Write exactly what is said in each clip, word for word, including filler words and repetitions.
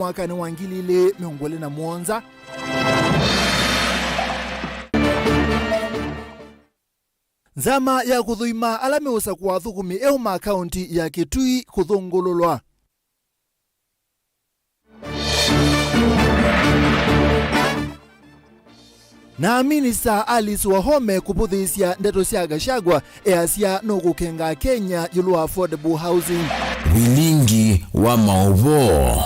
Mwakanĩ wa ngili ilĩ mĩongo ĩlĩ na mũonza, nzama ya kũthũima ala meũsakũa athũkũmi eũ ma kaũnti ya Kitui kũthũngũlũlwa. Na minista Alice Wahome kũvũthĩĩsya ndeto sya Gachagua, easya nũkũkenga Kenya ĩũlũ wa affordable housing. Vilingi wa maũvoo.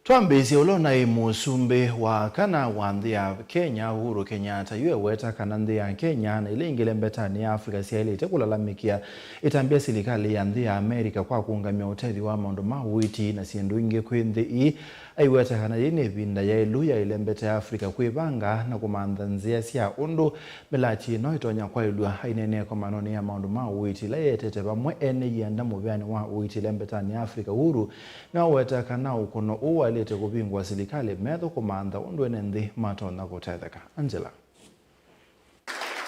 Twambĩĩsye, ũla ũnaĩ mũsumbĩ wa kana wa nthĩ ya Kenya, Uhuru Kenyatta, yu eweta kana nthĩ ya Kenya na ila ingĩ lembetanĩ ya Africa syaĩlĩte kũlalamĩkĩa ĩtambya silikalĩ ya nthĩ ya America kwa kũũngamya ũtethyo wa maũndũ ma ũiiti na syĩndũ ingĩ kwĩ nthĩ ii. Aiweta kana yĩĩ nĩ ĩvinda yaĩlu ya ĩlembeta ya Africa kwĩvanga na kũmantha nzĩa sya ũndũ mĩlatĩ ĩno ĩtonya kwaĩlw'a. Aineenea ĩkomanonĩ ya maũndũ ma ũiiti ĩla yĩetete vamwe ene ianda mũvĩanĩ wa ũiiti ĩlembetanĩ ya Africa, Uhuru nĩwaweta kana ũkũno ũũ waĩlĩte kũvingũa silikalĩ metho kũmantha ũndũ ene nthĩ matonya kũtetheka. Angela.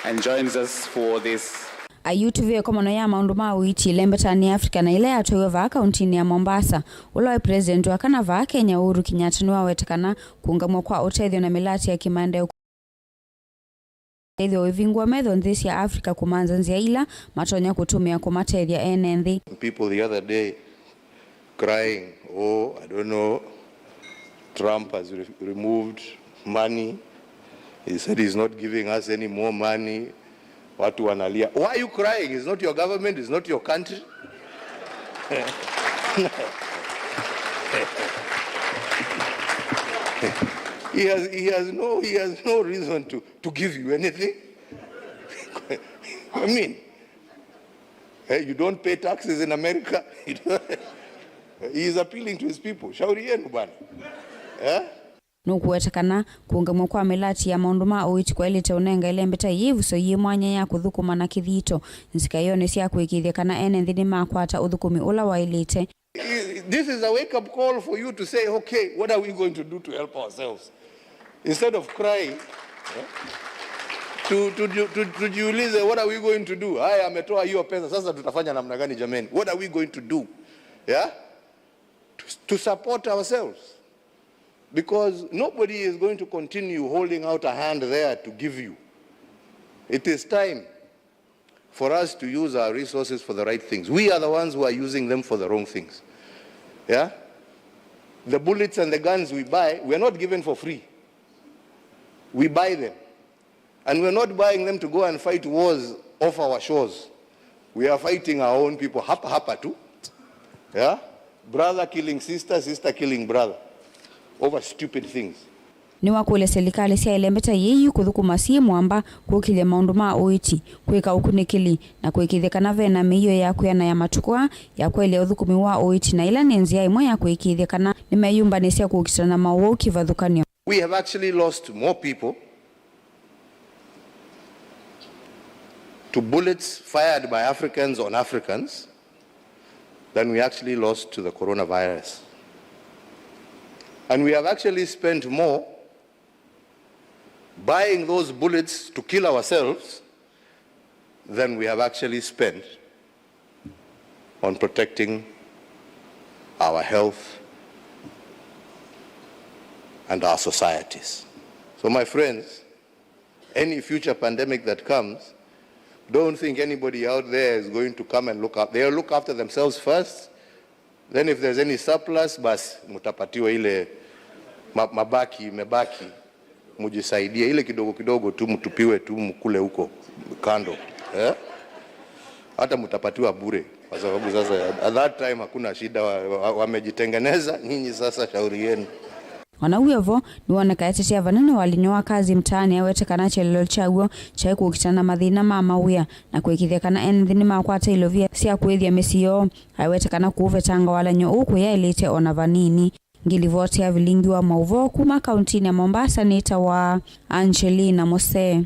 And joins us for this. Ayutuvĩa ĩkomano ya maũndũ ma ũiiti ĩlembetanĩ ya Africa na ĩla yatwaiwe vaa kauntinĩ ya Mombasa. Ũla waĩ president wa kana vaa Kenya, Uhuru Kenyatta, nĩwaweta kana kũũngamw'a kwa ũtethyo na mĩlatĩ ya kĩmaendeeo ĩthĩwe ĩvingũa metho nthĩ sya Africa kũmantha nzĩa ila matonya kũtũmĩa kũmatethya ene nthĩ. People the other day crying, "Oh, I don't know, Trump has re-, removed money. He said he's not giving us any more money." Watu wanalia. Why are you crying? It's not your government, it's not your country. He has, he has no, he has no reason to, to give you anything. I mean, eh, you don't pay taxes in America. You don't, he is appealing to his people. Shauri yenu bwana. Eh? Nũkũweta kana kũũngamw'a kwa mĩlatĩ ya maũndũ ma ũiiti kwaĩlĩte ũnenga ĩlembeta yĩĩ ĩvuso yĩ mwanya ya kũthũkũma na kĩthito nzikaĩonĩ sya kũĩkĩĩthya kana ene nthĩ nĩmakwata ũthũkũmi ũla waĩlĩte. This is a wake-up call for you to say, "Okay, what are we going to do to help ourselves?" Instead of crying, eh, to, to, to, to, tujiulize, "What are we going to do?" Haya, ametoa hiyo pesa, sasa tutafanya namna gani jameni? What are we going to do? Yeah? To, to support ourselves. Because nobody is going to continue holding out a hand there to give you. It is time for us to use our resources for the right things. We are the ones who are using them for the wrong things. Yeah? The bullets and the guns we buy, we are not given for free. We buy them. And we are not buying them to go and fight wars off our shores. We are fighting our own people hapa hapa tu. Yeah? Brother killing sister, sister killing brother over stupid things. Nĩwakũlya silikalĩ sya ĩlembeta yĩĩ kũthũkũma syĩ mwamba kũkĩlya maũndũ ma ũiiti, kwĩka ũkunĩkĩli, na kũĩkĩĩthya kana ve na mĩio ya kwĩana ya matukũ aa ya kwaĩlya ũthũkũmi wa ũiiti, na ĩla nĩ nzĩa ĩmwe ya kũĩkĩĩthya kana nĩmeyũmbanĩsya kũkitana na maũwau kĩvathũkany'o. We have actually lost more people to bullets fired by Africans on Africans than we actually lost to the coronavirus. And we have actually spent more buying those bullets to kill ourselves than we have actually spent on protecting our health and our societies. So, my friends, any future pandemic that comes, don't think anybody out there is going to come and look up. They'll look after themselves first. Then if there's any surplus, basi mtapatiwa ile ma-, mabaki imebaki, mjisaidie. Ile kidogo kidogo tu mtupiwe tu mkule huko kando. Eh? Hata mtapatiwa bure, kwa sababu sasa at that time hakuna shida, wa-, wa-, wamejitengeneza, nyinyi sasa shauri yenu. O na w'o vo, nĩwoneka etetea vanene walany'o wa Kazi Mtaani awete kana kyelelo kyaw'o kyaĩ kũkitana na mathĩna ma mawĩa na kũĩkĩĩthya kana ene nthĩ nĩmakwata ilovia sya kũĩthya mĩsyĩ yoo. Awete kana kũũvetanga walany'o ũũ kũyaĩlĩte o na vanini. Ngĩlivoti ya vilingi wa maũvoo kuma kauntinĩ ya Mombasa nĩtawa Angelina Mose.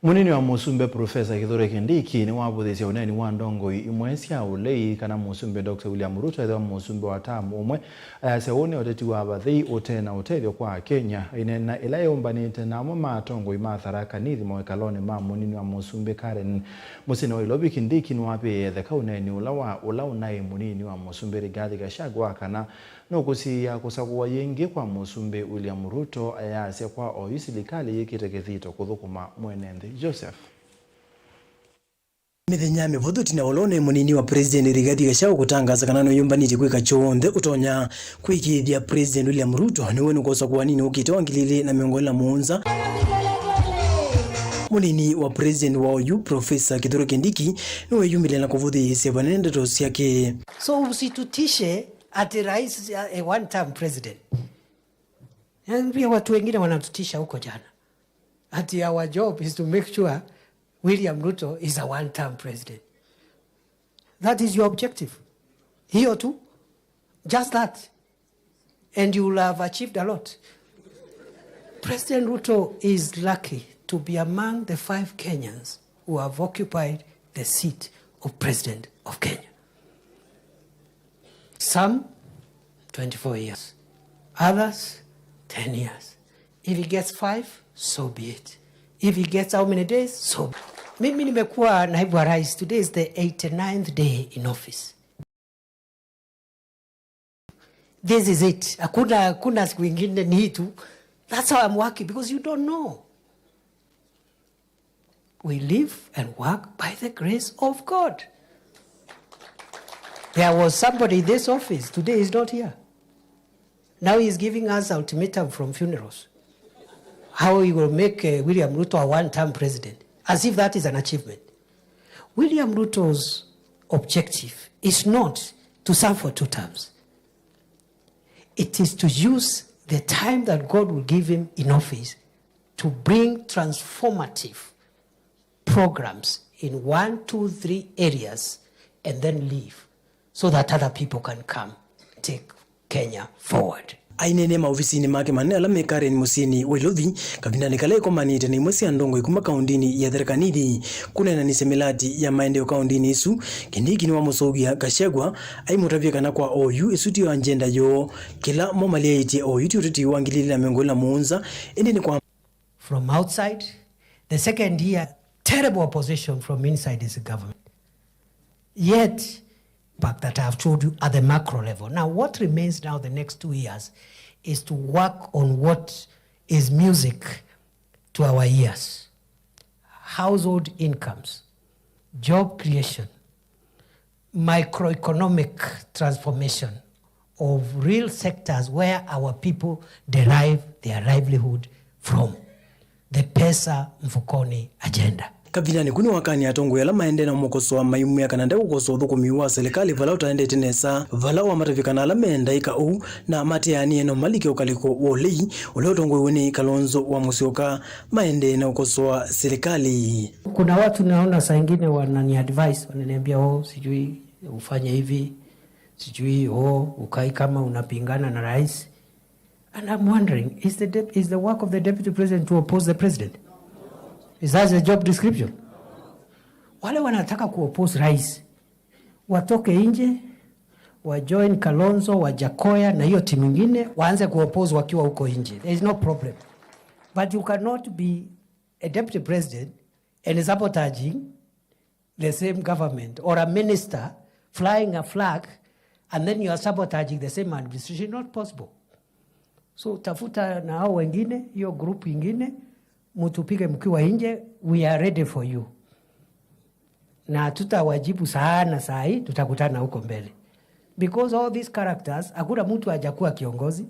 Mũnini wa mũsumbĩ Profesa Kithure Kindiki nĩwavũthĩĩsye ũneeni wa ndongoi imwe sya ũlei kana mũsumbĩ Doctor William Ruto ethĩwa mũsumbĩ wa term ũmwe. Ayasya ũũ nĩ ũteti wa vathei ũte na ũtethyo kwa Akenya. Aineena ĩla eũmbanĩte na amwe ma atongoi ma Tharaka Nithi mawĩkalonĩ ma mũnini wa mũsumbĩ Karen mũsyĩnĩ wa Nairobi, Kindiki nĩwavĩĩe etheka ũneeni ũla wa ũla ũnaĩ mũnini wa mũsumbĩ Rigathi Gachagua kana nũkũsiĩĩa kũsakũwa yĩngĩ kwa mũsumbĩ William Ruto, ayasya kwa oyu silikalĩ yĩkĩte kĩthito kũthũkũma mwene nthĩ. Joseph. Mĩthenya mĩvũthũ ĩtina wa ũla ũnaĩ mũnini wa President Rigathi Gachagua kũtangaasa kana nĩyũmbanĩtye kwĩka kyonthe ũtonya kũĩkĩĩthya President William Ruto nĩwe nũkũsakũwa nĩ ũkĩte wa ngili ilĩ na mĩongo ĩlĩ na mũonza, mũnini wa President wa oyu, Profesa Kithure Kindiki, nĩweyumĩlya na kũvũthĩĩsya vanene ndeto syake. So usitutishe ati rais a one term president. Yaani pia watu wengine wanatutisha huko jana. Ati our job is to make sure William Ruto is a one term president. That is your objective. Hiyo tu. Just that. And you will have achieved a lot. President Ruto is lucky to be among the five Kenyans who have occupied the seat of President of Kenya. Some, twenty-four years. Others, ten years. If he gets five, so be it. If he gets how many days, so be it. Mimi nimekuwa naibu wa rais, today is the eighty-ninth day in office. This is it. Hakuna, hakuna siku ingine, ni hii tu. That's how I'm working, because you don't know. We live and work by the grace of God. There was somebody in this office, today he's not here. Now he's giving us ultimatum from funerals. How he will make, uh, William Ruto a one-term president, as if that is an achievement. William Ruto's objective is not to serve for two terms. It is to use the time that God will give him in office to bring transformative programs in one, two, three areas and then leave so that other people can come take Kenya forward. Aineenea maovisinĩ make manene ala me Karen mũsyĩnĩ wa Ilothi, kavindanĩ kala ĩkomanĩte na imwe sya ndongoi kuma kaũndĩnĩ ya Tharaka Nithi kũneenanĩsya mĩlati ya maendeeo kaũndĩnĩ ĩsu, Kindiki nĩwamũseũvya Gachagua, aimũtavya kana kwa oyu ĩsu tiyo agenda yoo, kĩla momaliaĩtye oyu ti ũteti wa ngili ilĩ na mĩongo ĩlĩ na mũonza, ĩndĩ nĩ kwa from outside. The second year, terrible opposition from inside his government. Yet, impact that I have told you at the macro level. Now, what remains now the next two years is to work on what is music to our ears. Household incomes, job creation, microeconomic transformation of real sectors where our people derive their livelihood from. The pesa mfukoni agenda. Kavindanĩ kau nĩwakanie atongoi ala maendee na ũmũkosoa maimwĩa kana ndekũkosoa ũthũkũmi wa silikalĩ vala ũtaendete nesa, vala wamatavya kana ala me ndaĩka ũu na mateanĩe no malike ũkalĩko wa ũlei ũla ũtongoew'e nĩ Kalonzo wa Mũsyoka maendee na ũkosoa silikalĩ. Kuna watu naona saa ingine wanani advise, wananiambia, "Oh, sijui ufanye hivi, sijui, oh, ukai kama unapingana na rais." And I'm wondering, is the dep-, is the work of the deputy president to oppose the president? Is that the job description? Wale wanataka kuoppose rais, watoke nje, wajoin Kalonzo, Wajakoya na hiyo timu ingine, waanze kuoppose wakiwa huko nje. There is no problem. But you cannot be a deputy president and sabotaging the same government, or a minister flying a flag and then you are sabotaging the same administration. Not possible. So tafuta na hao wengine, hiyo group ingine, mtupige mkiwa nje, we are ready for you. Na tutawajibu sana saa hii, tutakutana huko mbele. Because all these characters, hakuna mtu hajakuwa kiongozi.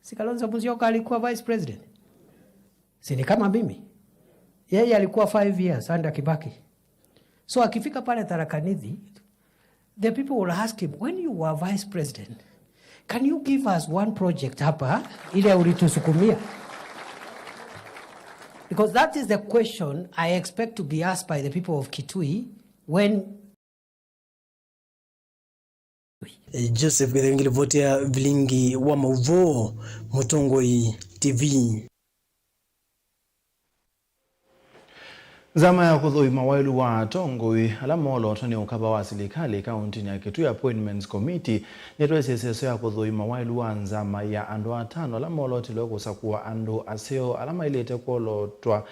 Si Kalonzo Musyoka alikuwa vice president? Si ni kama mimi? Yeye alikuwa five years under Kibaki. So akifika pale Tharaka Nithi, the people will ask him, "When you were vice president, can you give us one project hapa ile ulitusukumia?" Because that is the question I expect to be asked by the people of Kitui when Joseph Githenge, livoti ya vilingi wa mauvoo, Mũtongoi T V. Nzama ya kũthũima waĩlu wa atongoi ala moolotwa nĩ ũkava wa silikalĩ kaũntĩnĩ ya Kitui, Appointments Committee, nĩtwaisye ĩseso ya kũthũima waĩlu wa nzama ya andũ atano ala moolotilwe kũsakũa andũ aseo ala maĩlĩte kwolotwa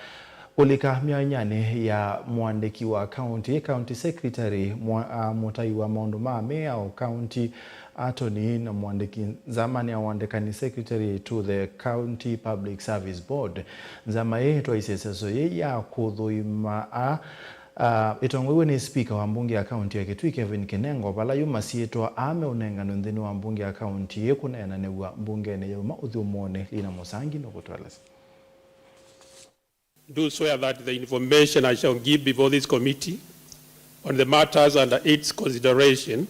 kũlika myonyanĩ ya mũandĩki wa kaũntĩ, county secretary, mwa-, a, mũtai wa maũndũ ma mĩao, county attorney, na mũandĩki nzamanĩ ya ũandĩkani, secretary to the County Public Service Board. Nzama ĩĩ ĩtwaisye ĩseso yĩĩ ya kũthũima a, a, ĩtongoiw'e nĩ spika wa mbunge ya kaũntĩ ya Kitui, Kevin Kinengo, vala yu masyĩtwa aa meũnenganwe nthĩnĩ wa mbunge ya kaũntĩ ĩĩ kũneenanĩw'a mbungenĩ yauma ũthyũmũonĩ. Lina Mũsangi nũkũtũelesya. Do swear that the information I shall give before this committee on the matters under its consideration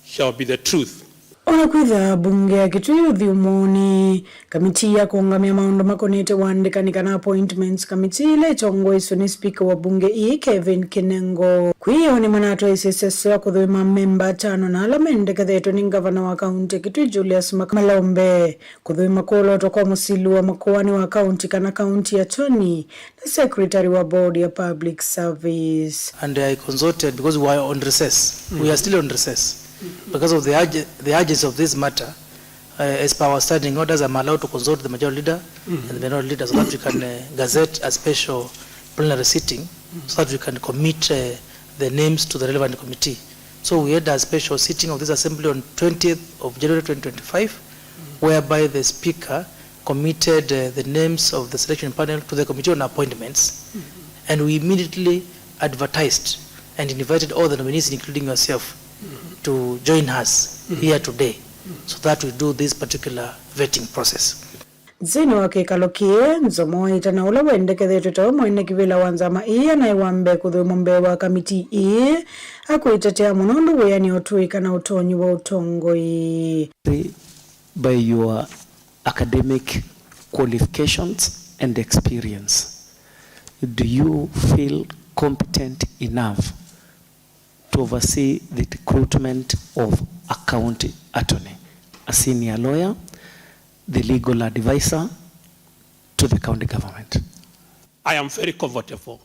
shall be the truth. O na kwĩthĩwa mbunge ya Kitui ũthyũmũonĩ, kamitii ya kũũngamĩa maũndũ makonete ũandĩkani kana appointments committee, ĩla ĩtongoesw'e nĩ spika wa mbunge ĩĩ, Kevin Kinengo, kwĩyoo nĩmanatwaisye ĩseso ya kũthũima amemba atano na ala mendekethetwe nĩ ngavana wa kaũntĩ ya Kitui, Julius Mak-, Malombe. Kũthũima kũolotwa kwa mũsili wa makoani wa kaũntĩ kana county attorney na secretary wa board ya public service. And I consulted because we were on recess. We are still on recess. Because of the urge-, the urgency of this matter, uh, as per our standing orders, I'm allowed to consult the majority leader and the minority leader so that we can, uh, gazette a special plenary sitting so that we can commit, uh, the names to the relevant committee. So we had a special sitting of this assembly on twentieth of January twenty twenty-five, whereby the speaker committed, uh, the names of the selection panel to the committee on appointments, and we immediately advertised and invited all the nominees, including yourself, to join us here today so that we do this particular vetting process. Nthĩnĩ wa kĩkalo kĩĩ, Nzomo Waita na ũla wendekethetwe tawe mwene kĩvĩla wa nzama ĩĩ anaĩ wa mbee kũthũimwa mbee wa kamitii ĩĩ, akwĩtetea mũno ũndũ wĩanĩo ũtw'ĩka na ũtonyi wa ũtongoi. By your academic qualifications and experience, do you feel competent enough to oversee the recruitment of a county attorney, a senior lawyer, the legal advisor to the county government? I am very comfortable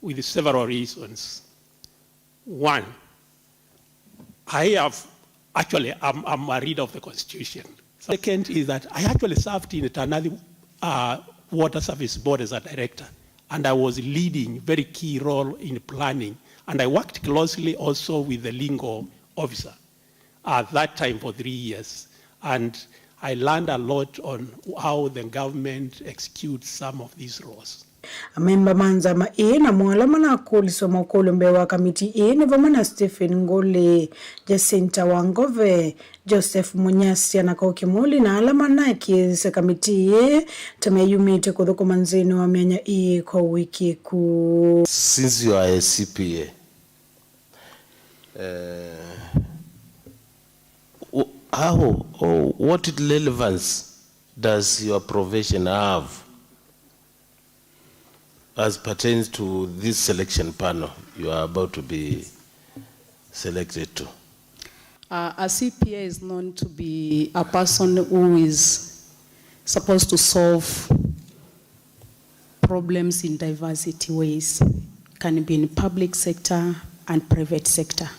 with several reasons. One, I have actually, I'm, I'm a reader of the constitution. Second is that I actually served in Tana River, uh, Water Service Board as a director, and I was leading very key role in planning, and I worked closely also with the legal officer at that time for three years, and I learned a lot on how the government executes some of these roles. Amemba ma nzama ĩĩ namo ala manakũliswe makũlyo mbee wa kamitii ĩĩ nĩ vamwe na Stephen Ngũlĩ, Jacinta Wangove, Joseph Munyasya na Kau Kimuli, na ala manaĩkĩĩthasya kamitii ĩĩ ta meyumĩtye kũthũkũma nthĩnĩ wa myanya ĩĩ kwa ũĩkĩĩku. Since you are a C P A, uh, w-, how or what relevance does your profession have as pertains to this selection panel you are about to be selected to? Uh, a C P A is known to be a person who is supposed to solve problems in diversity ways, can be in public sector and private sector.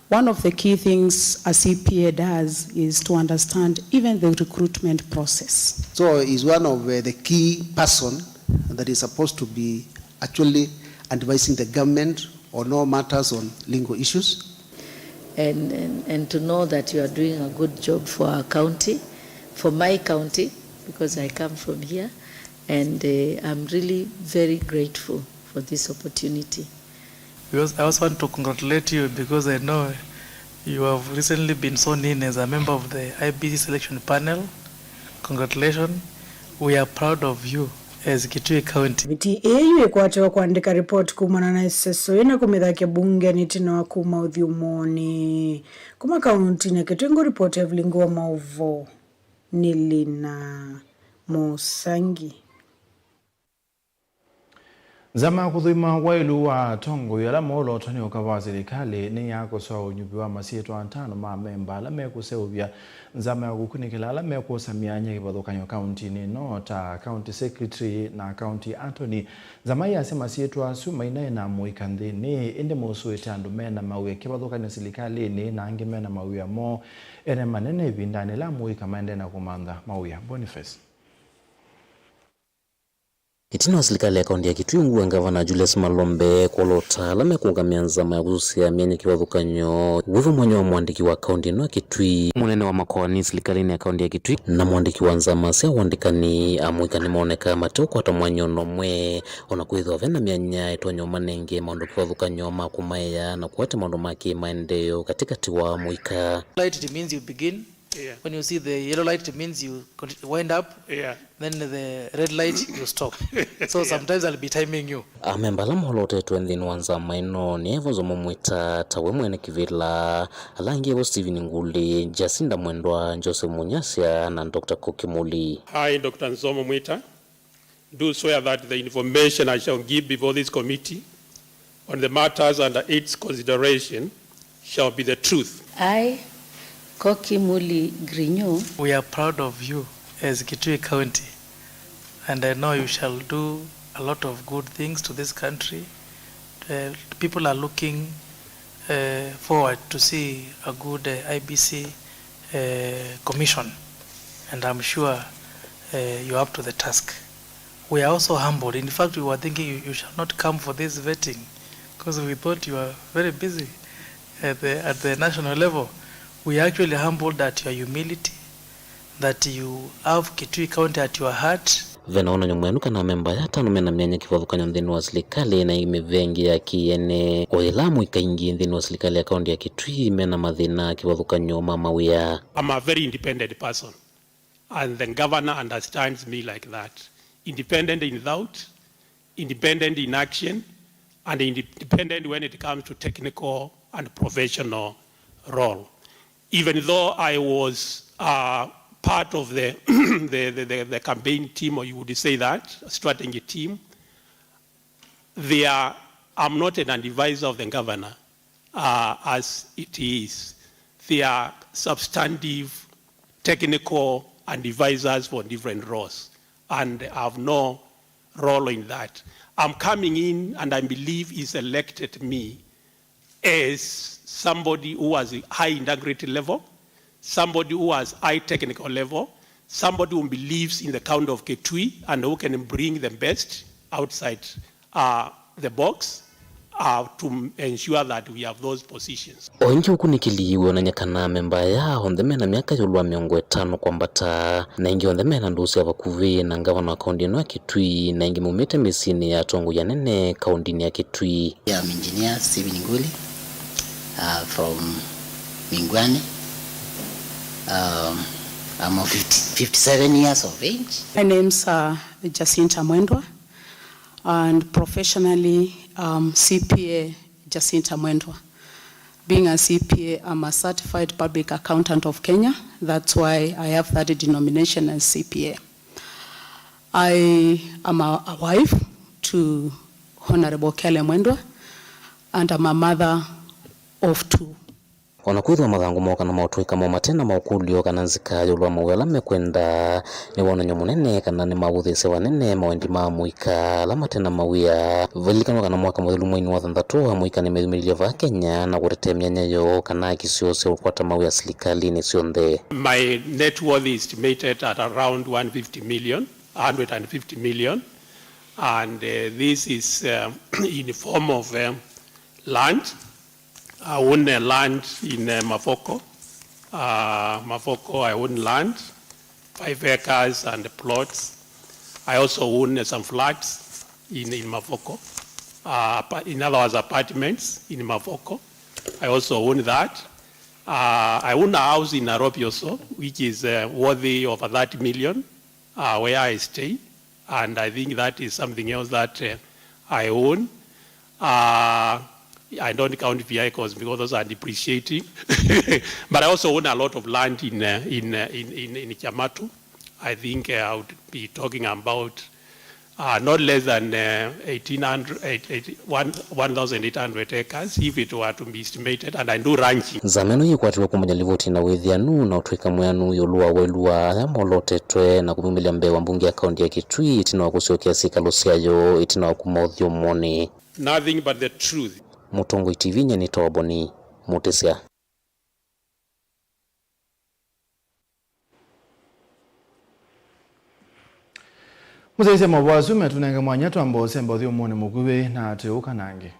One of the key things a C P A does is to understand even the recruitment process. So he's one of, uh, the key person that is supposed to be actually advising the government on all matters on legal issues. And, and, and to know that you are doing a good job for our county, for my county, because I come from here, and, uh, I'm really very grateful for this opportunity. Because I also want to congratulate you because I know you have recently been sworn in as a member of the I B C selection panel. Congratulations. We are proud of you as Kitui County. Kamitii ĩĩ yu ĩkwatĩwe kũandĩka ripoti kumana na ĩseso ĩĩ na kũmĩthakya mbungenĩ ĩtina wa kuma ũthyũmũonĩ. Kuma kauntinĩ ya Kitui ngũripoti Evelyn Ngua, maũvoo nĩ Lina Mũsangi. Nzama ya kũthũima waĩlu wa atongoi ala moolotwa nĩ ũka wa silikalĩ nĩ ya kũsoa ũnyuvi wa masyĩtwa atano ma amemba ala mekũseũvya nzama ya kũkunĩkĩla ala mekwosa myanya kĩvathũkany'o kauntinĩ ĩno ta county secretary na county attorney. Nzama yasya masyĩtwa asu mainaĩ na mũika nthĩnĩ, ĩndĩ mosũĩte andũ me na mawĩa kĩvathũkany'o silikalĩnĩ na angĩ me na mawĩa moo ene manene ĩvindanĩ ĩla mũika maendee na kũmantha mawĩa. Boniface. Ĩtina wa silikalĩ ya kaunti ya Kitui ngua ngavana Julius Malombe kwolota ala mekũũngamĩa nzama ya kũsũsya myanya kĩvathũkany'o, wĩvo mwanya wa mũandĩki wa kaunti ĩno ya Kitui, mũnene wa makoani silikalĩnĩ ya kaunti ya Kitui, na mũandĩki wa nzama sya ũandĩkani, amũika nĩmonekaa mateũkwata mwanya o na ũmwe, o na kwĩthĩwa ve na myanya ĩtonya ũmanenge maũndũ kĩvathũkany'o ma kũmaea na kũete maũndũ ma kĩmaendeeo katĩkatĩ wa mũika. Light, it means you begin. Yeah. When you see the yellow light, it means you conti-, wind up. Yeah. Then the red light, you stop. So yeah, sometimes I'll be timing you. Amemba ala molotetwe nthĩnĩ wa nzama ĩno nĩ Evans Mwita, ta we mwene kĩvĩla, ala angĩ vo Stephen Nguli, Jacinta Mwendwa, Joseph Munyasya na Doctor Koki Muli. I, Doctor Nzomo Mwita, do swear that the information I shall give before this committee on the matters under its consideration shall be the truth. I, Koki Muli Grinyo. We are proud of you as Kitui County, and I know you shall do a lot of good things to this country. Uh, people are looking uh, forward to see a good uh, I B C uh, commission, and I'm sure uh, you're up to the task. We are also humbled. In fact, we were thinking you, you shall not come for this vetting because we thought you were very busy at the, at the national level. We are actually humbled at your humility, that you have Kitui County at your heart. Ve na wonany'o mweanu kana amemba aya atano me na myanya kĩvathũkany'o nthĩnĩ wa silikalĩ na ĩ mĩvĩa ĩngĩ ya kĩ-ene, o yĩla amũika aingĩ nthĩnĩ wa silikalĩ ya kaunti ya Kitui me na mathĩna kĩvathũkany'o ma mawĩa. I'm a very independent person, and the governor understands me like that. Independent in thought, independent in action, and independent when it comes to technical and professional role. Even though I was uh, part of the, the, the, the, the campaign team, or you would say that, strategy team, they are, I'm not an advisor of the governor uh, as it is. They are substantive, technical advisors for different roles, and have no role in that. I'm coming in and I believe he's elected me as somebody who has a high integrity level, somebody who has high technical level, somebody who believes in the county of Kitui and who can bring the best outside uh, the box uh, to ensure that we have those positions. O ĩngĩ ũkunĩkĩli wĩonany'a kana amemba aya onthe me na myaka ĩũlũ wa mĩongo ĩtano kwambata, na ĩngĩ onthe me na ndũũ sya vakuvĩ na ngavana wa kaunti ĩno ya Kitui, na ĩngĩ maumĩte mĩsyĩnĩ ya atongoi anene kauntinĩ ya Kitui. Yeah, I'm engineer Stephen Nguli, uh, from Mingwani. Um, I'm of fifty, fifty-seven years of age. My name's uh, Jacinta Mwendwa, and professionally, um, C P A Jacinta Mwendwa. Being a C P A, I'm a certified public accountant of Kenya. That's why I have that denomination as C P A. I am a, a wife to Honorable Kele Mwendwa, and I'm a mother of two. O na kwĩthĩwa mathangũ moo kana maũtũĩka moo mate na maũkũlyo kana nzika ĩũlũ wa mawĩa ala mekwenda, nĩ wonany'o mũnene kana nĩmavũthĩĩsya vanene mawendi ma amũika ala mate na mawĩa. Vailikanwa kana mwaka mũthelu mweinĩ wa thanthatũ, amũika nĩmeyumĩlilye vaa Kenya na kũtetea myanya yoo kana haki syoo sya kũkwata mawĩa silikalĩnĩ syonthe. My net worth is estimated at around one fifty million, hundred and fifty million, and uh, this is uh, in form of uh, land. I own a land in uh, Mavoko. Uh, Mavoko, I own land, five acres and plots. I also own uh, some flats in, in Mavoko. Uh, apa- in other words, apartments in Mavoko. I also own that. Uh, I own a house in Nairobi also, which is uh, worthy of thirty million, uh, where I stay. And I think that is something else that uh, I own. Uh, I don't count vehicles because those are depreciating. But I also own a lot of land in, uh, in, uh, in, in, in Kiamatu. I think uh, I would be talking about Uh, not less than, uh, eighteen hundred, eight, eight, one, one thousand eight hundred acres if it were to be estimated, and I do ranching. Nzama ĩno yĩkwatĩwe kumanya livoti na wĩthĩanu na ũtw'ĩka mwĩanu ĩũlũ wa waĩlu wa ala molotetwe na kũvumĩlya mbee wa mbunge ya kaunti ya Kitui ĩtina wa kũsyokea syĩkalo syayo ĩtina wa kuma ũthyũmũonĩ. Nothing but the truth. Mũtongoi T V nyie nĩ Toboni Mutisya. Mũsyaĩĩsya maũvoo asu metũnenge mwanya twamba ũsemba ũthyũmũonĩ mũkuvi na tũũka na angĩ.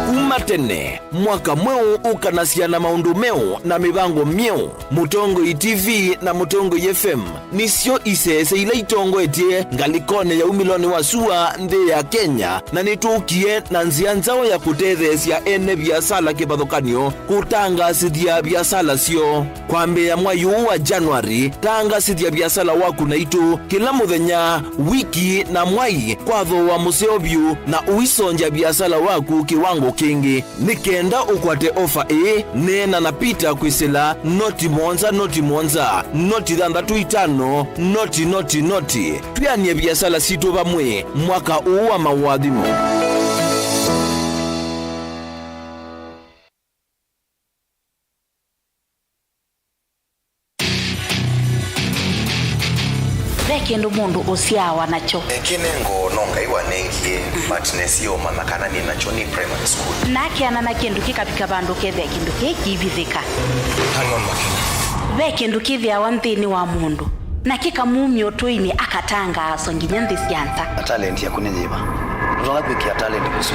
Kuma tene, mwaka mweũ ũkanasya na maũndũ meũ na mĩvango myeũ. Mũtongoi T V na Mũtongoi F M nĩsyo isese ila itongoetye ngalĩkonĩ ya umĩlonĩ wa sua nthĩ ya Kenya, na nĩtũkie na nzĩa nzaũ ya kũtetheesya ene viasala kĩvathũkany'o kũtangaasĩthya viasala syoo. Kwambĩĩa mwai ũũ wa January, tangaasĩthya viasala waku naitũ kĩla mũthenya, wiki, na mwai kwa thooa mũseo vyũ, na ũisongya viasala waku kĩwango kĩngĩ. Nĩ kenda ũkwate ofa ĩĩ, neena na Peter kwĩsĩla noti mũonza, noti mũonza, noti thanthatũ itano, noti, noti, noti. Twĩanĩe viasala sitũ vamwe mwaka ũũ wa maũathimo. Ve kĩndũ mũndũ ũsyaawa nakyo. Kĩnengo no Ngai wanengie, but nesie ũmanya kana nĩ nakyo nĩ primary school. Na akeana na kĩndũ kĩkavika vandũ ũkethĩa kĩndũ kĩĩ kĩivithĩka. Hang on, Makena. Ve kĩndũ kĩthĩawa nthĩnĩ wa mũndũ, na kĩkamumya ũtũinĩ akatangaaswa nginya nthĩ sya nza. Na talent yaku nĩ yĩva? Ndũtonya kwĩkĩa talent kũsu.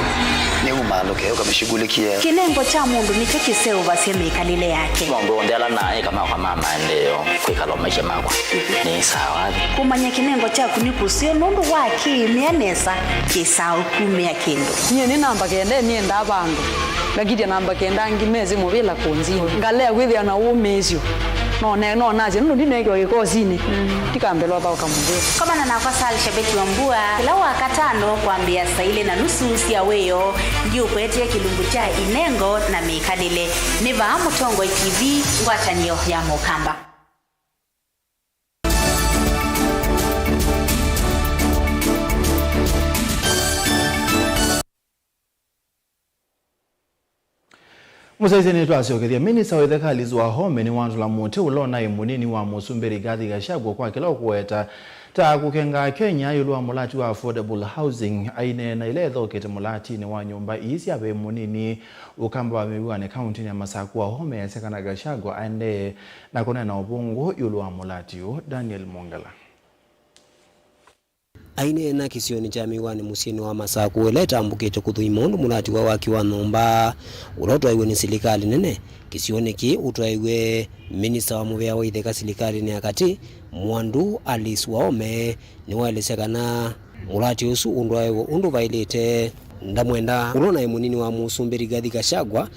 Nĩ umaalũke, ũkamĩshughulikie. Kĩnengo kya mũndũ nĩkyo kĩseũvasya mĩkalĩle yake. Maũndũ onthe ala naĩka makwa ma maendeeo, kwĩkala o maisha makwa, nĩ sawa. Kũmanya kĩnengo kyaku nĩ kũseo nũndũ wa kĩĩmĩa nesa, kĩsaa ũkumĩa kĩndũ. Nyie nĩ namba kenda, nĩendaa vandũ. Ngakitya namba kenda angĩ mesĩ mũvĩla kũnzini. Ngalea kwĩthĩa na ũmĩĩsyo. No ne-, no nasye, nũndũ ndineekiwa kĩkosinĩ. Ndikambĩlwa thaũka mũvĩla. Komana nakwa Sal Shabeki wa Mbua, kĩla Wakatano kwambĩĩa saa ilĩ na nusu sya wĩoo, ndiũkwetie kĩlungu kya inengo na mĩkalĩle. Nĩ vaa Mũtongoi T V, ngwatanĩo ya Mũkamba. Mũsyaĩĩsya nĩtwasyokethya. Minista wa itheka Alice Wahome nĩwatũla mũtĩ ũla ũnaĩ mũnini wa mũsumbĩ Rigathi Gachagua kwa kĩla ũkũweta ta kũkenga Akenya ĩũlũ wa mũlati wa affordable housing. Aineena ĩla ethokete mũlatinĩ wa nyũmba ii sya veva mũnini Ũkamba wa Mĩw'anĩ kauntinĩ ya Masaku, Wahome easya kana Gachagua aendee na kũneena ũvũngũ ĩũlũ wa mũlati ũũ. Daniel Mwongela. Aineena kĩsionĩ kya Mĩw'anĩ mũsyĩnĩ wa Masaku, ĩla ĩtambũkĩte kũthũima ũndũ mũlati wa waki wa nyũmba ũla ũtwaĩwe nĩ silikalĩ nene. Kĩsionĩ kĩĩ ũtwaĩwe minista wa mũvea wa itheka silikalĩnĩ ya katĩ, Mwandu Alice Wahome, nĩwaelesya kana mũlati ũsu ũndwaĩwe ũndũ vaĩlĩte. Ndamwenda ũla ũnaĩ mũnini wa mũsumbĩ Rigathi Gachagua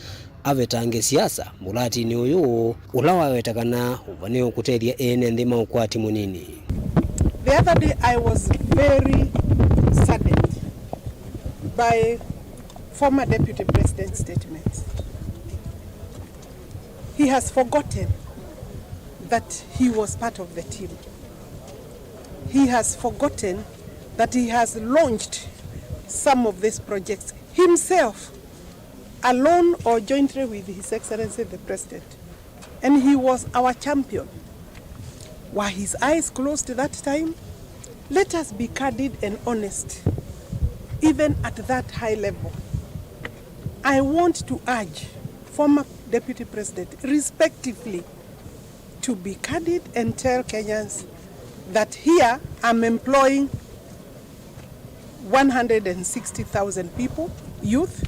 avetange siasa mũlatinĩ ũyũ, ũla waweta kana ũvanĩwe kũtethya ene nthĩ ma ũkwati mũnini. The other day I was very saddened by former Deputy President's statements. He has forgotten that he was part of the team. He has forgotten that he has launched some of these projects himself, alone or jointly with His Excellency the President. And he was our champion. Were his eyes closed that time? Let us be candid and honest, even at that high level. I want to urge former Deputy President, respectively, to be candid and tell Kenyans that here I'm employing one hundred and sixty thousand people, youth,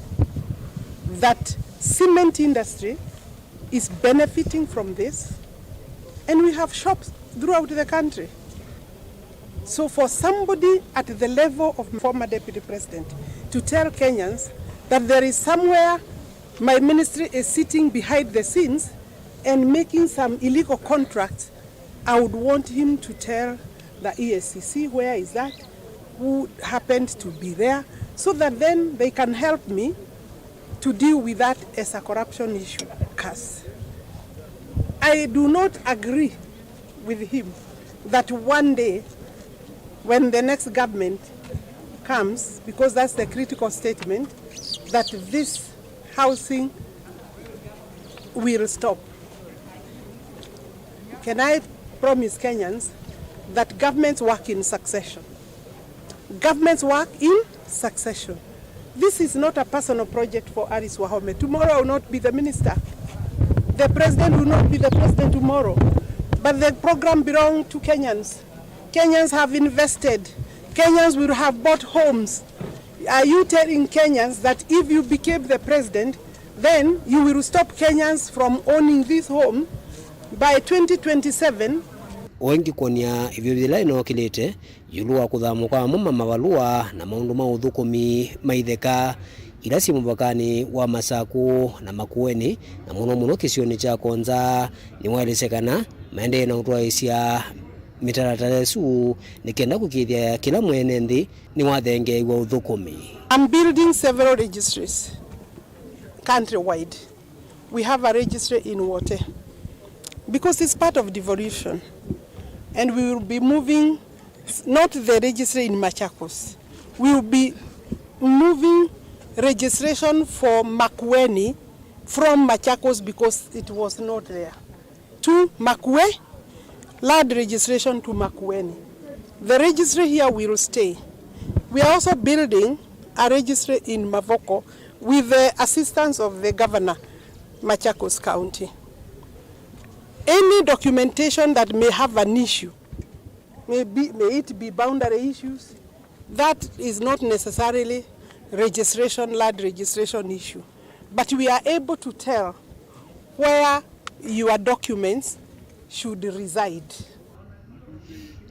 that cement industry is benefiting from this, and we have shops throughout the country. So for somebody at the level of former Deputy President to tell Kenyans that there is somewhere my ministry is sitting behind the scenes and making some illegal contracts, I would want him to tell The E A C C, where is that? Who happened to be there? So that then they can help me to deal with that as a corruption issue. Cause I do not agree with him that one day when the next government comes, because that's the critical statement, that this housing will stop. Can I promise Kenyans that governments work in succession? Governments work in succession. This is not a personal project for Alice Wahome. Tomorrow I will not be the minister. The president will not be the president tomorrow. But the program belongs to Kenyans. Kenyans have invested. Kenyans will have bought homes. Are you telling Kenyans that if you became the president, then you will stop Kenyans from owning this home by twenty twenty-seven? Ũengĩ kwonĩa ĩvyũthi yĩla ĩnookĩlĩte ĩũlũ wa kũthamwa kwa amwe ma mavalũa na maũndũ ma ũthũkũmi ma itheka ila syĩ mũvakanĩ wa Masakũ na Makueni, na mũno mũno kĩsionĩ kya Konza, nĩwaelesya kana maendee na ũtwaĩĩsya mĩtalatala ĩsu nĩ kenda kũkĩĩthya kĩla mwene nthĩ nĩwathengeew'a ũthũkũmi. I'm building several registries countrywide. We have a registry in Wote because it's part of devolution, and we will be moving, not the registry in Machakos, we will be moving registration for Makueni from Machakos because it was not there, to Makue, land registration to Makueni. The registry here will stay. We are also building a registry in Mavoko with the assistance of the governor, Machakos County. Any documentation that may have an issue, may be, may it be boundary issues, that is not necessarily registration, land registration issue. But we are able to tell where your documents should reside.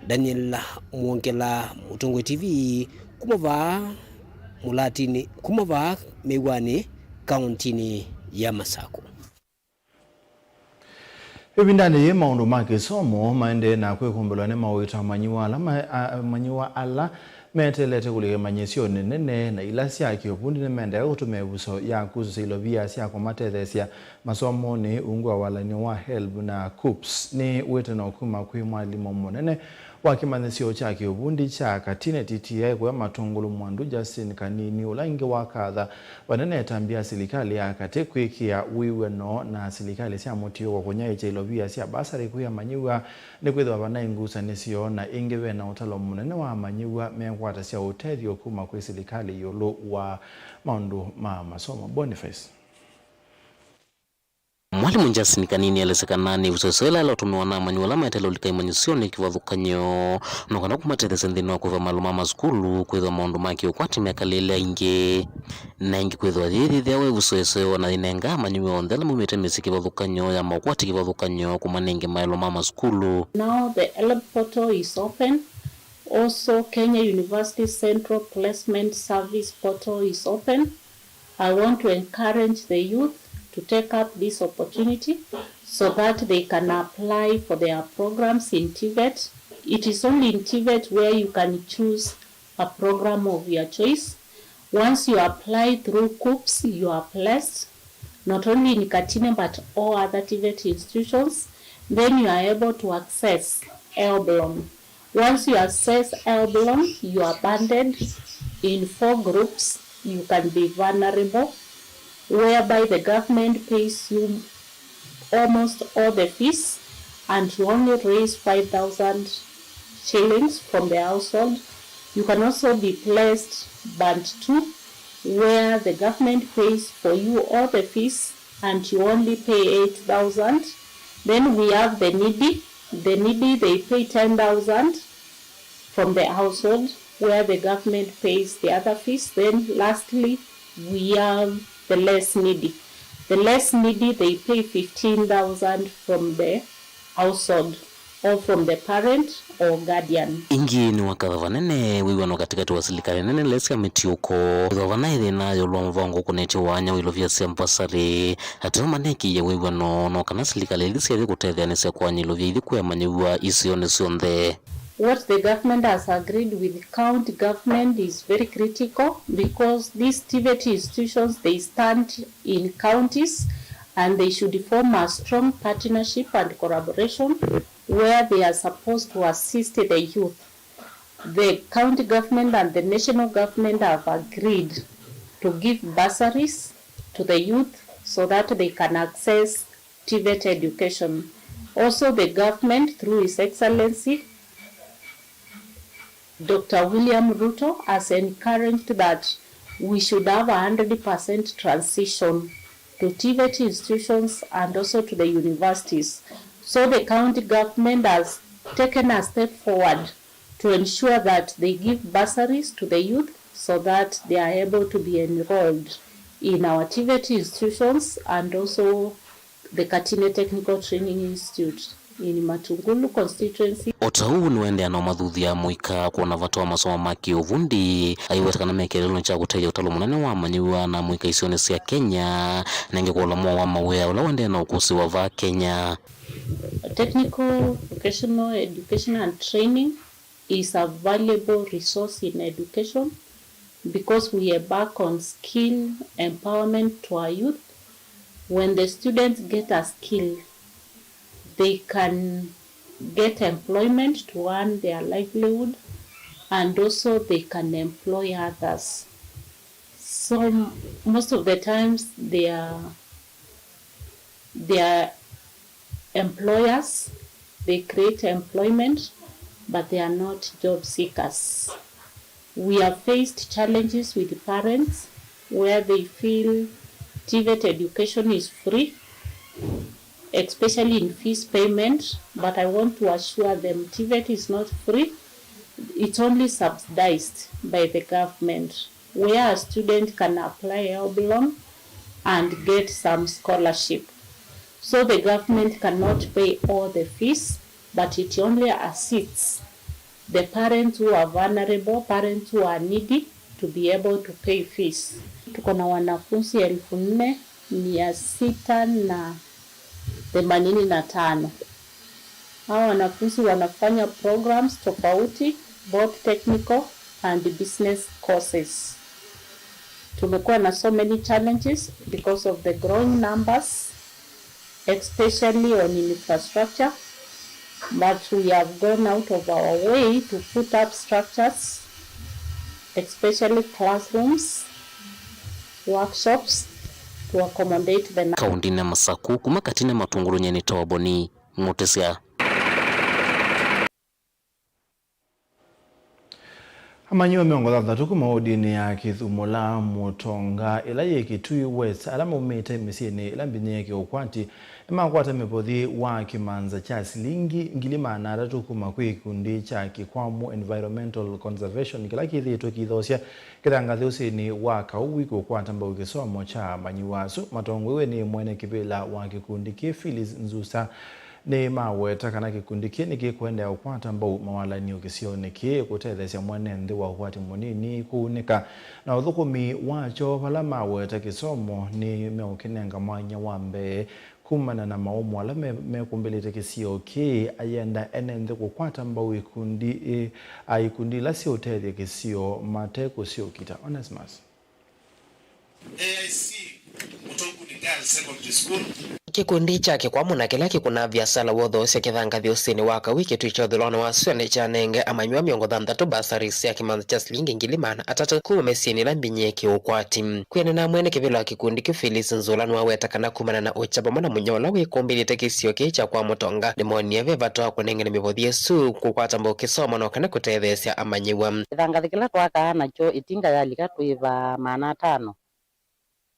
Daniel Mwongela, Mũtongoi T V, kuma vaa Mũlatinĩ, kuma vaa Mĩw'anĩ, kaũntinĩ ya Masakũ. Ĩvindanĩ yĩĩ, maũndũ ma kĩsomo maendee na kwĩkũmbĩlwa nĩ mawĩto amanyĩw'a ala ma-, a-, amanyĩw'a ala meteelete kũlika imanyĩsyonĩ nene na ila sya kĩũvundi nĩmaendee kũtũmĩa ĩvuso ya kusũsya ilovia sya kũmatetheesya masomonĩ ungu wa walany'o wa helb na kups. Nĩ wĩtano kuma kwĩ mwalimũ mũnene wa kĩmanyĩsyo kya kĩũvundi kya Katine T T I kũya Matũngũlũ Mwandu, Justin Kanini, ũla ĩngĩ wakatha vanene ĩtambya silikalĩ ya katĩ kwĩkĩa wĩw'ano na silikalĩ sya mũtiũko kũnyaĩĩkya ilovia sya basarĩ kwĩ amanyĩw'a, nĩkwĩthĩwa vanaĩ ngusanĩsyo na ĩngĩ vena ũtalo mũnene wa amanyĩw'a mekwatasya ũtethyo kuma kwĩ silikalĩ ĩũlũ wa maũndũ ma masomo. Boniface. Mwalimũ Justin Kanini elesya kana nĩ ĩvuso ĩla ĩla ũtũmĩwa na amanyĩw'a ala maetele ũlika imanyĩsyonĩ kĩvathũkany'o, no kana kũmatetheesya nthĩnĩ wa kwĩva maũlũ ma masukulu, kwĩthĩwa maũndũ ma kĩũkwati mekalĩle aingĩ, na ĩngĩ kwĩthĩwa yĩyĩthĩawa ĩvuso ĩseo na yĩnengaa amanyĩw'a onthe ala maumĩte mĩsyĩ kĩvathũkany'o ya maũkwati kĩvathũkany'o kũmanenge maelo ma masukulu. Now the helb portal is open. Also, Kenya University Central Placement Service portal is open. I want to encourage the youth to take up this opportunity so that they can apply for their programs in TVET. It is only in TVET where you can choose a program of your choice. Once you apply through kups, you are placed, not only in Katine but all other TVET institutions. Then you are able to access helb loan. Once you access helb loan, you are banded in four groups. You can be vulnerable, whereby the government pays you almost all the fees and you only raise five thousand shillings from the household. You can also be placed band two, where the government pays for you all the fees and you only pay eight thousand. Then we have the needy. The needy, they pay ten thousand from the household, where the government pays the other fees. Then lastly, we have the less needy. The less needy, they pay fifteen thousand from the household or from the parent or guardian. Ĩngĩ nĩwakatha vanene wĩw'ano katĩkatĩ wa silikalĩ nene na ila sya mĩtiũko. Ĩthĩwa vanaĩ thĩna ĩũlũ wa mũvango ũkũnĩtye wanya wa ilovia sya mbasarĩ, ateo manekĩie wĩw'ano no kana silikalĩ ithi syaĩle kũtetheanĩsya kũany'a ilovia ithi kwĩ amanyĩw'a isionĩ syonthe. What the government has agreed with county government is very critical because these TVET institutions, they stand in counties and they should form a strong partnership and collaboration where they are supposed to assist the youth. The county government and the national government have agreed to give bursaries to the youth so that they can access TVET education. Also, the government, through His Excellency Doctor William Ruto, has encouraged that we should have a hundred percent transition to TVET institutions and also to the universities. So the county government has taken a step forward to ensure that they give bursaries to the youth so that they are able to be enrolled in our TVET institutions and also the Katine Technical Training Institute in Matungulu constituency. O ta ũu nĩwaendeea na ũmathuthya amũika kwona vata wa masomo ma kĩũvundi, aiweta kana me kĩeleelonĩ kya kũtethya ũtalo mũnene wa amanyĩw'a na amũika isionĩ sya Kenya, nenge kwa ũla mwaũ wa mawĩa ũla ũendeee na ũkũsĩwa vaa Kenya. Technical vocational education and training is a valuable resource in education because we embark on skill empowerment to our youth. When the students get a skill, they can get employment to earn their livelihood, and also they can employ others. So m- most of the times they are they are employers, they create employment, but they are not job seekers. We have faced challenges with parents where they feel TVET education is free, especially in fees payment, but I want to assure them TVET is not free, it's only subsidized by the government, where a student can apply help loan and get some scholarship. So the government cannot pay all the fees, but it only assists the parents who are vulnerable, parents who are needy to be able to pay fees. Tuko na wanafunzi elfu nne mia sita na themanini na tano. Hawa wanafunzi wanafanya programs tofauti, both technical and business courses. Tumekuwa na so many challenges because of the growing numbers, especially on infrastructure, but we have gone out of our way to put up structures, especially classrooms, workshops, to accommodate the nu- Kaũntĩnĩ ya Masaku, kuma Katine Matungulu, nyie nĩ Toboni Mũtĩsya. Amanyĩw'a mĩongo thanthatũ kuma wodinĩ ya Kĩthumũla Mũtonga ĩla yĩ Kitui West, ala maumĩte mĩsyĩnĩ ĩla mbinyĩĩe kĩũkwati, nĩmakwata mĩvothi wa kĩmanza kya silingi ngili maana atatũ kuma kwĩ kĩkundi kya Kĩkwamu Environmental Conservation kĩla kĩthĩĩtwe kĩithoosya kĩthangathĩ ũsĩnĩ wa Kauwi kũkwata mbau kĩsomo kya amanyĩw'a asu. Matongoew'e nĩ mwene kĩvĩla wa kĩkundi kĩĩ, Phyllis Nzusa, nĩmaweta kana kĩkundi kĩĩ nĩkĩkũendeea kũkwata mbau mawalany'o kĩsionĩ kĩĩ kũtetheesya mwene nthĩ wa ũkwati mũnini kũunĩka na ũthũkũmi wakyo, vala maweta kĩsomo nĩmeũkĩnenga mwanya wa mbee kumana na maũmũ ala me- mekũmbĩlĩte kĩsio kĩĩ, ayenda ene nthĩ kũkwata mbau ikundi, ĩ, a ikundi ila siũtethya kĩsio mate kũsyũkita. Onesmus. A I C Mutonguni Girls Secondary School. Kĩkundi kya Kĩkwamu na kĩla kĩkũnaa viasala wa ũthoosya kĩthangathĩ ũsĩnĩ wa Kauwi kĩtw'ĩkya ũthũlanĩ wa sua nĩkyanenge amanyĩw'a mĩongo thanthatũ bursaries sya kĩmanza kya silingi ngili maana atatũ kuma mĩsyĩnĩ ĩla mbinyĩĩe kĩũkwati. Kwĩanana na mwene kĩvĩla wa kĩkundi kĩu, Phyllis Nzũla, nĩwaweta kana kumana na ũkya vamwe na mũnyao ũla wĩkũmbĩlĩte kĩsio kĩĩ kya kwa Mũtonga, nĩmoonie ve vata wa kũnengane mĩvothi ĩsu kũkwata mbau kĩsomo no kana kũtetheesya amanyĩw'a. Kĩthangathĩ kĩla twakaa nakyo ĩtinga yalika twĩva maana atano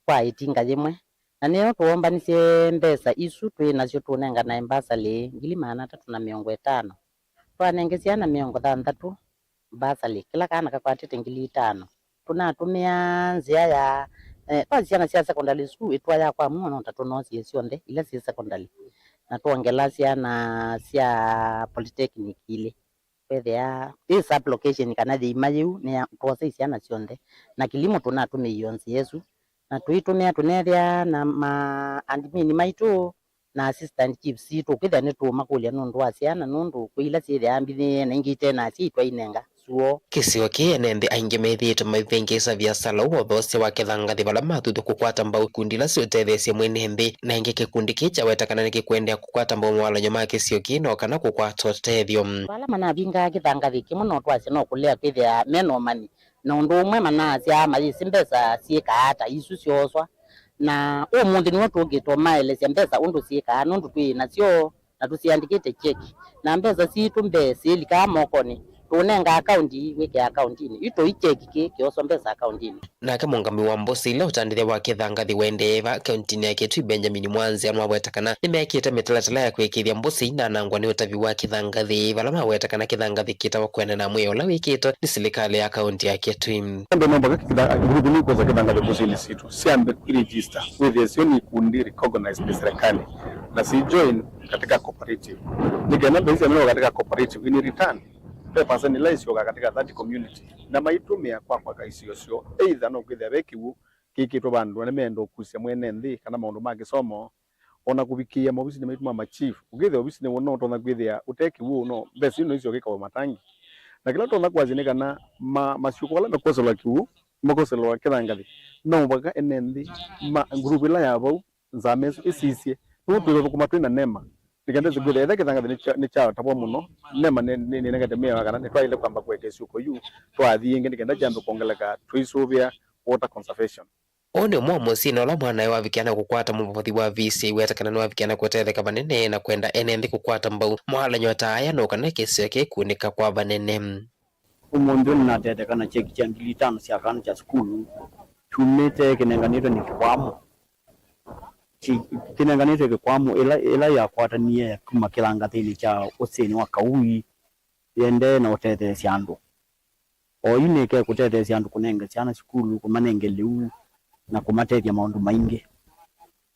kwa ĩtinga yĩmwe, na nĩyo twoombanisye mbesa isu twĩ nasyo tũnenganae mbasali ngili maana atatũ na mĩongo ĩtano. Twanenge syana mĩongo thanthatũ mbasali, kĩla kana kakwatĩte ngili itano. Tũnatũmĩa nzĩa ya, eh, kwa syana sya secondary school, ĩtwa ya kwa mũo no ta tũnoosie syonthe ila syĩ secondary, na twongela syana sya polytechnic ilĩ. Kwethĩa ĩ sub location kana yĩima yĩu nĩ ya, twosa isyana syonthe. Na kilimo tũnatũmĩie o nzĩa ĩsu, na tũitũmĩa tũnethĩa na ma admin maitũ, na assistant chiefs sitũ, kwĩthĩa nĩtũũmakũlya nũndũ wa syana, nũndũ kwĩ ila syĩthĩaa mbithĩĩe na ingĩ ite na asyai twainenga. Suo. Kĩsio kĩĩ ene nthĩ aingĩ methĩĩtwe maivĩngĩĩsa viasala ũũ wa ũthoosya wa kĩthangathĩ vala mathuthw'a kũkwata mbau ikundi ila siũtetheesya mwene nthĩ, na ĩngĩ kĩkundi kĩĩ kyaweta kana nĩkĩkũendeea kũkwata mbau mawalany'o ma kĩsio kĩĩ no kana kũkwata ũtethyo. Vala manavingaa kĩthangathĩ kĩmwe no twasye no kũlea kwĩthĩa me na ũmanyi, na ũndũ ũmwe manaasya mayĩsĩ mbesa syĩkaa ata isu syooswa, na ũmũnthĩ nĩw'o tũkĩte ũmaelesya mbesa ũndũ syĩkaa nũndũ twĩ nasyo. Na tũsiandĩkĩte kyeki, na mbesa sitũ mbee syĩlikaa mokonĩ, tũũnenga akaunti, wĩkĩa akauntinĩ, yu tũi kyeki kĩ kĩoswa mbesa akauntinĩ. Nake mũũngamĩi wa mbũsĩ ila ũtandĩthya wa kĩthangathĩ ũendee va kauntinĩ ya Kitui, Benjamin Mwanzia, nĩwaweta kana nĩmekĩte mĩtalatala ya kũĩkĩĩthya mbũsĩ inanangwa nĩ ũtavi wa kĩthangathĩ, vala maweta kana kĩthangathĩ kĩtawa kwĩanana na mwĩao ũla wĩkĩtwe nĩ silikalĩ ya kaunti ya Kitui. Andũ no mpaka kĩtha-, nguruvu nĩ kwosa kĩthangathĩ mbũsĩnĩ sitũ, syambe kwĩregister, wĩthĩe syo nĩ ikundi recognized nĩ serikali, na si join katika cooperative. Nĩ kenda mbesa syamĩlwa katika cooperative, in return, ve percent ila isyoka katika that community, na maitũmĩa kwa kwaka isio syoo, either no kwĩthĩa ve kĩw'ũ kĩkĩtwe vandũ, na nĩmeenda ũkusya mwene nthĩ kana maũndũ ma kĩsomo, o na kũvikĩĩa maovisinĩ maitũ ma machief. Ũkĩthĩa ovisinĩ woo no ũtonya kwĩthĩa ũte kĩw'ũ, no mbesa ino isyoke ikawe matangi. Na kĩla ũtonya kwasya nĩ kana ma-, masyũko ala mekoselwa kĩw'ũ, makoselwa kĩthangathĩ, no mũvaka ene nthĩ ma nguruvu ĩla ya vau, nzama ĩsu ĩsisye. Nũndũ twĩthũkũma twĩ na NEMA, nĩ kenda ĩsĩ kwĩthĩa ethĩa kĩthangathĩ nĩ kya-, nĩ kyatavwa mũno, NEMA nĩ, nĩ, nĩnengete mĩao ya kana nĩtwaĩle kwamba kũeka ĩsyũko yu, twathi ĩngĩ nĩ kenda kyambe kwongeleka, tũisũvĩa water conservation. Ũũ nĩ ũmwe wa mũsyĩ na ũla mwanae wavikĩa na kũkwata mũvothi wa V C A weta kana nĩwavikĩa na kũtetheka vanene na kwenda ene nthĩ kũkwata mbau mawalany'o ta aya no kana kĩsio kĩkunĩka kwa vanene. Ũmũnthĩ ũyũ nĩnatetheka na kyeki kya ngili itano sya kana kya sukulu kyumĩte kĩnenganĩtwe nĩ kĩkwamũ. Ki-, kĩnenganĩtwe kĩkwamũ ĩla, ĩla yakwatanie kuma kĩthangathĩnĩ kya ũsĩnĩ wa Kaui yendee na ũtetheesya andũ. Oyu nĩke kũtetheesya andũ kũnenga syana sukulu, kũmanenge lĩu, na kũmatethya maũndũ maingĩ.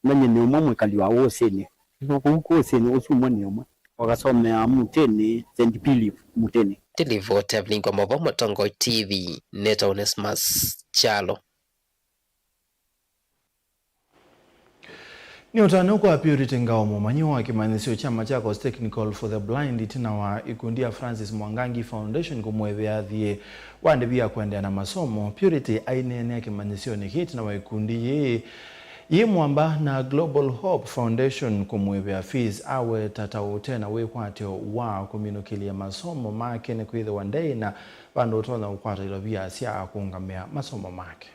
Manye nĩ ũmwe mwĩkali wa ũsĩnĩ. Kũu kũsĩnĩ ũsu ũmwe nĩ ũmwe. Wakasomea Mutĩnĩ, Saint Philip Mutĩnĩ. Ndilivote Avlingwa Mova, Mũtongoi T V, nĩtawa Onesmus Kyalo. Nĩ ũtanu kwa Purity Ngao, mũmanyĩw'a wa kĩmanyĩsyo kya Machakos Technical for the Blind, ĩtina wa ikundi ya Francis Mwangangi Foundation kũmũĩvĩa athiĩ wa ndĩvi ya kũendeea na masomo. Purity aineenea kĩmanyĩsyonĩ kĩĩ ĩtina wa ikundi yĩĩ yĩ mwamba na Global Hope Foundation kũmũĩvĩa fees, aweta ta ũte na wĩkwatyo wa kũminũkĩlya masomo make nĩkwĩthĩwa ndeĩ na vandũ ũtonya kũkwata ilovia sya kũũngamĩa masomo make.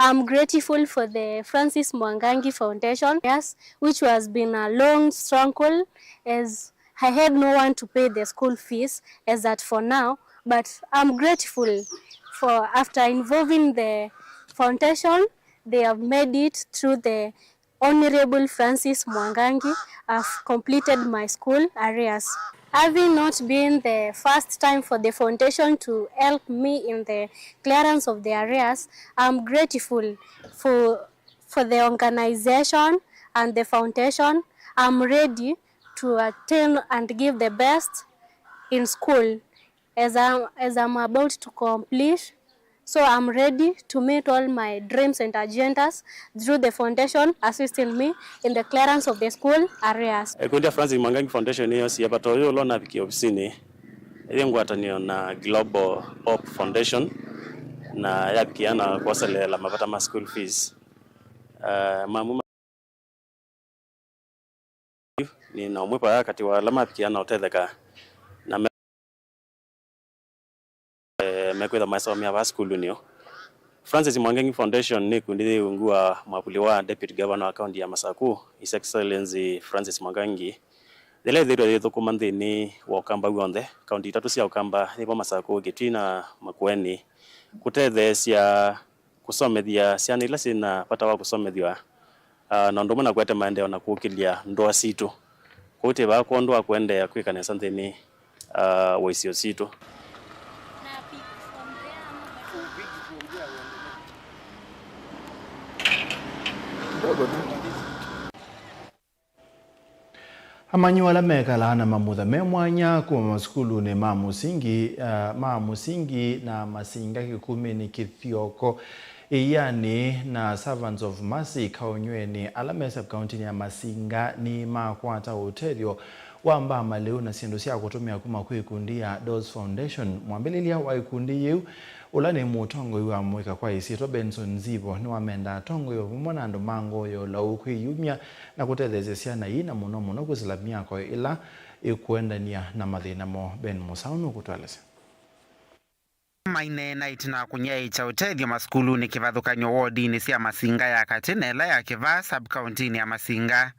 I'm grateful for the Francis Mwangangi Foundation, yes, which has been a long struggle as I had no one to pay the school fees as at for now, but I'm grateful for after involving the foundation, they have made it through the Honorable Francis Mwangangi, I've completed my school arrears. Having not been the first time for the foundation to help me in the clearance of the arrears, I'm grateful for, for the organization and the foundation. I'm ready to attend and give the best in school as I'm, as I'm about to complete. So I'm ready to meet all my dreams and agendas through the foundation assisting me in the clearance of the school arrears. Ĩkundi ya Francis Mwangangi Foundation nĩyosie vata ũyũ ũla ũnavikie ovisinĩ ĩyĩ ngwatanĩo na Global Hope Foundation, na yavikia na kwoseleela mavata ma school fees. Uh, mamwe Nĩ na ũmwe vaa katĩ wa ala mavikia na ũtetheka na me, eh, mekwĩtha maisomea vaa sukulunĩ ũũ. Francis Mwangangi Foundation nĩ ikundi yĩ ungu wa mwavuli wa Deputy Governor wa kaunti ya Masaku, His Excellency Francis Mwangangi. Yĩla ĩthĩĩtwe yĩthũkũma nthĩnĩ wa Ũkamba w'onthe, kaunti itatũ sya Ũkamba, nĩvo Masaku, Kitui na Makueni, kũtetheesya kũsomethya syana ila syĩ na vata wa kũsomethw'a, ah, na ũndũ ũmwe na kũete maendeeo na kũkĩlya ndũa sitũ. Kwoou twĩ vaa kwondũ wa kũendeea kwĩka nesa nthĩnĩ, ah, wa isio sitũ. Amanyĩw'a ala mekalaa na mamutha me mwanya kuma masukulunĩ ma mũsingi, ah, ma mũsingi na Masinga Kĩkumĩnĩ, Kĩthioko, Ĩianĩ na Servants of Mercy Kaũnyw'enĩ, ala me sub-kauntinĩ ya Masinga, nĩmakwata ũtethyo wa mbaa, malĩu na syĩndũ sya kũtũmĩa kuma kwĩ ĩkundi ya Doors Foundation. Mwambĩlĩlya wa ĩkundi yĩu, ũla nĩ mũtongoi wa mũika kwa ĩsyĩtwa Benson Nzivo, nĩwamenda atongoi o vamwe na andũ ma ngoo ya ũlau kwĩyumya na kũtetheesya syana ii, na mũno mũno kwĩsĩla myako ĩla ĩkũendany'a na mathĩna moo. Ben Mũsaũ nũkũtũelesya. Maineena ĩtina wa kũnyaĩĩkya ũtethyo masukulunĩ kĩvathũkany'o wodinĩ sya Masinga ya katĩ na ĩla ya Kĩvaa sub-kauntinĩ ya Masinga.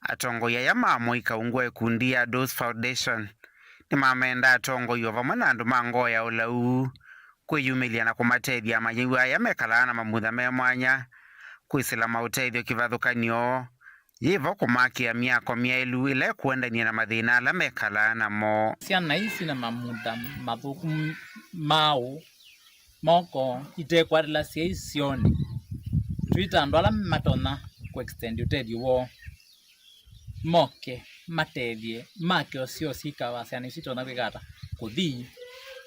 Atongoi aya ma mũika ungu wa ĩkundi ya Doors Foundation nĩmamenda atongoi o vamwe na andũ ma ngoo ya ũlau kwĩyumĩlya na kũmatethya amanyĩw'a aya mekalaa na mamutha me mwanya kwĩsĩla maũtethyo kĩvathũkany'o, yĩvo kũmakĩa myako myaĩlu ĩla ĩkũendany'a na mathĩna ala mekalaa namo. Syana ii syĩ na mamutha mathũku m-, maũ moko itekwatĩla syai syonĩ. Twĩta andũ ala matonya kũ-extend ũtethyo woo, moke matethye, make ũseo syĩkawa syana isu itonya kwĩka ata? Kũthi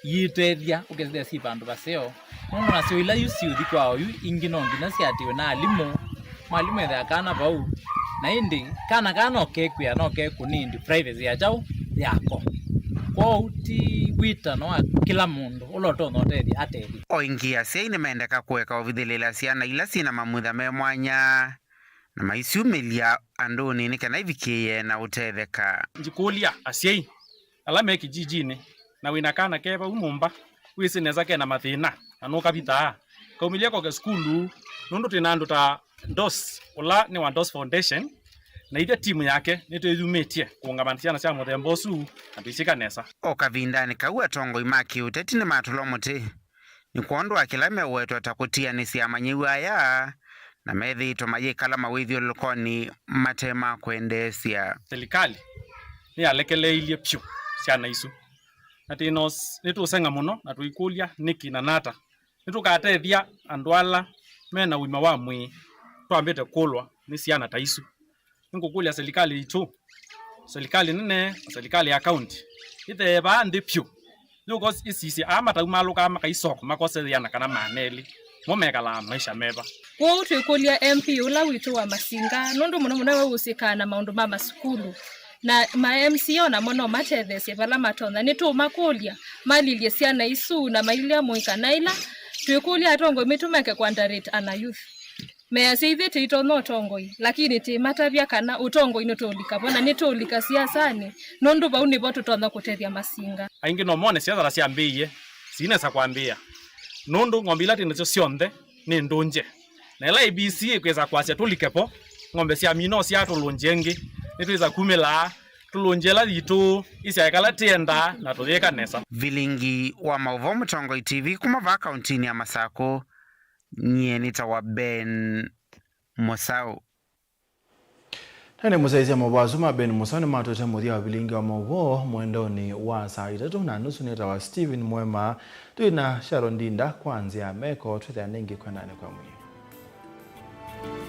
iitethya, ũkesĩthya syĩ vandũ vaseo. Nũndũ nasyo ila yu siũthi kwa oyu, ingĩ no nginya siatĩwe na alimũ, mwalimũ ethĩa kana vau. Na ĩndĩ kana kaa no kekwĩa, no kekũnindi privacy ya kyaũ? Yako. Kwoou ti wĩtano wa kĩla mũndũ ũla ũtonya ũtethya atethye. O ĩngĩ asyai nĩmendeka kũeka ũvithĩlĩla syana ila syĩ na mamutha me mwanya na maisyumĩlya andũnĩ nĩ kana ivikĩĩe na ũtetheka. Ngĩkũlya asyai ala me kĩjijinĩ na wĩna kana ke vau nyũmba, wĩsĩ nesa kena mathĩna na nũkavithaa, kaumĩlya koke sukulu, nũndũ twĩna andũ ta Dos, ũla nĩ wa Dos Foundation, na ithe timu yake nĩtwĩyumĩtye kũũngama syana sya mũthemba ũsu na twĩsyĩka nesa. O kavindanĩ kau, atongoi ma kĩũteti nĩmatũlwa mũtĩ nĩ kwondũ wa kĩla mewetwa ta kũtianĩsya amanyĩw'a aya, na methĩĩtwe mayĩkala mawĩthyũlũlũkonĩ mate ma kwendeesya. Silikalĩ nĩyalekeleilye vyũ syana isu, na twĩnos-, nĩtũũseng'a mũno na tũikũlya nĩkĩ na nata. Nĩtũkatethya andũ ala me na ũima wa mwĩĩ twambĩte kũlwa nĩ syana ta isu. Nĩngũkũlya silikalĩ yitũ, silikalĩ nene na silikalĩ ya kaunti, ĩthee vaa nthĩ vyũ, yũka ĩsisye aa mataumalũkaa makaisoko makose yĩana kana maana elĩ, mo mekalaa maisha meva. Kwoou twĩkũlya M P ũla witũ wa Masinga, nũndũ mũno mũno we ũsĩkaa na maũndũ ma masukulu, na ma M C A o namo no matetheesye vala matonya. Nĩtũũmakũlya malilye syana isu na mailya mũika, na ĩla twĩkũlya atongoi maitũ meke kũ underrate ana youth. Measya ithyĩ tĩitonya ũtongoi, lakini tĩmatavya kana ũtongoi nĩtũũlika vo, na nĩtũũlika siasanĩ, nũndũ vau nĩvo tũtonya kũtethya Masinga. Aingĩ no mone siasa ta syambĩĩie, sinesa kwambĩĩa, nũndũ ng'ombe ila twĩ nasyo syonthe nĩ ndũngye. Na ĩla A B C ĩkwĩsa kwasya tũlike vo, ng'ombe sya mino sya tũlũngye ĩngĩ, nĩtwĩsa kumĩlaa tũlũngye ĩla yitũ, ĩsyae kala tĩendaa, na tũyĩka nesa. Vilingi wa maũvoo, Mũtongoi T V, kuma vaa kauntinĩ ya Masakũ. Nyie nĩtawa Ben Mũsaũ. Na nĩ mũsyaĩĩsya maũvoo asu ma Ben Mũsaũ nĩmatũete mũthya wa vilingi wa maũvoo mwendonĩ wa saa itatũ na nusu. Nĩtawa Stephen Mwema, twĩ na Sharon Ndinda kwa nzĩa ya meko, twĩthĩane ĩngĩ kwendanĩ kwa mwĩĩ.